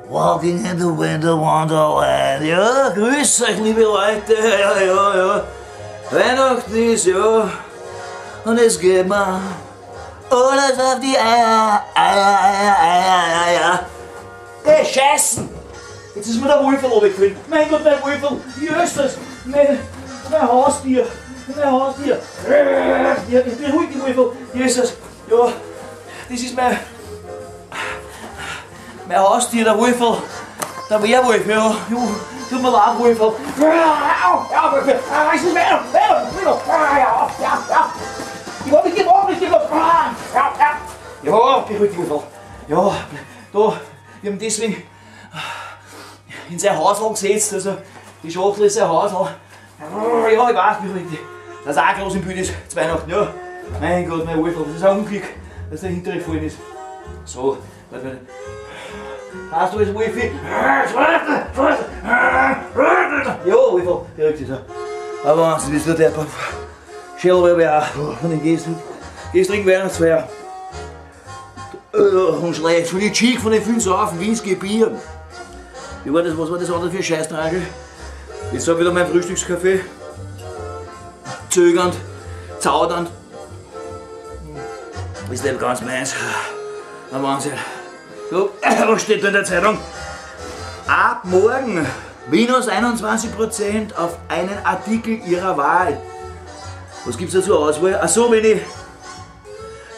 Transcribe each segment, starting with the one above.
Walking in the winter wonderland. Ja, grüß euch, liebe Leute. Ja, ja, ja. Weihnachten ist, ja. Und es geht mir alles auf die Eier, Eier, Eier, Eier, Eier. Geh, Scheißen! Jetzt ist mir der Wolferl runtergefallen. Mein Gott, mein Wolferl! Jösses! Mein Haustier! Mein Haustier! Ja, beruhig dich, Wolferl! Jesus! Ja, das ist mein Haustier, der Wolferl. Der Werwolf, ja. Ja, tut mir leid, Wolferl. Au, ja, Wolferl! Ah, es ist meiner! Meiner! Ja, ja, ja! Ich hab mich getroffen, ich geh los! Ja, ja! Ja, beruhig dich, Wolferl. Ja, da, wir haben deswegen in sein Haus gesetzt, also die Schachtel ist sein Haus. Ja, ich weiß, beruhig dich. Das ist auch groß im Bild ist, zu Weihnachten, ja. Mein Gott, mein Wolferl, das ist ein Unglück, dass der hinter gefallen ist. So, warte mal. Hast du es, Wolfi? Ja, Wolferl, beruhig dich so. Aber Wahnsinn, bist du der Schädel, auch von den gestrigen Weihnachtsfeier. Und schlecht, von den Cheek, von den vielen Saufen, Whisky, Bier. Wie war das, was war das andere für Scheißtragel? Jetzt hab ich wieder mein Frühstückskaffee. Zögernd, zaudernd. Ist nicht ganz meins. Ein Wahnsinn. So, was steht da in der Zeitung? Ab morgen minus 21% auf einen Artikel Ihrer Wahl. Was gibt's da zur Auswahl? Achso, wenn ich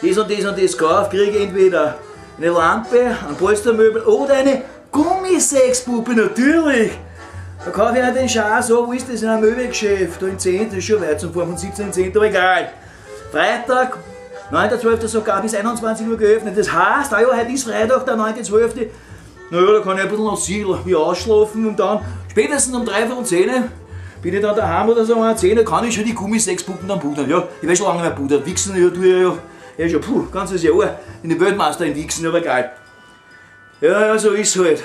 das und das und das kaufe, kriege ich entweder eine Lampe, ein Polstermöbel oder eine Gummisexpuppe, natürlich! Da kaufe ich auch den Scheiß, so, wo ist das in einem Möbelgeschäft? Da in 10, das ist schon weit zum Fahren von 17 in 10, aber egal. Freitag, 9.12. sogar bis 21 Uhr geöffnet. Das heißt, ah ja, heute ist Freitag, der 9.12. Naja, da kann ich ein bisschen noch wie ausschlafen und dann spätestens um 9:45 bin ich dann daheim oder so um 10, kann ich schon die Gummisexpuppen dann pudern. Ja, ich weiß schon lange nicht mehr pudern. Wichsen, ja, tue ich ja, ja schon, puh, ganzes Jahr in den Weltmeister in Wichsen, aber egal. Ja, ja, so ist halt.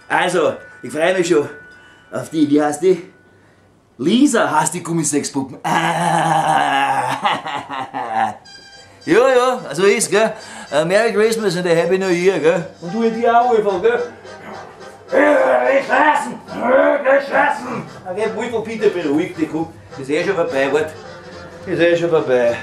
Also, ich freue mich schon auf die, wie heißt die? Lisa heißt die Gummisexpuppen. Ah. Ja, ja, so ist, gell? Merry Christmas and a Happy New Year, gell? Und du in dir auch, Wolferl, gell? Ich scheißen! Ich scheißen! Okay, Wolferl, bitte beruhig dich, guck. Ist eh schon vorbei, wart. Ist eh schon vorbei.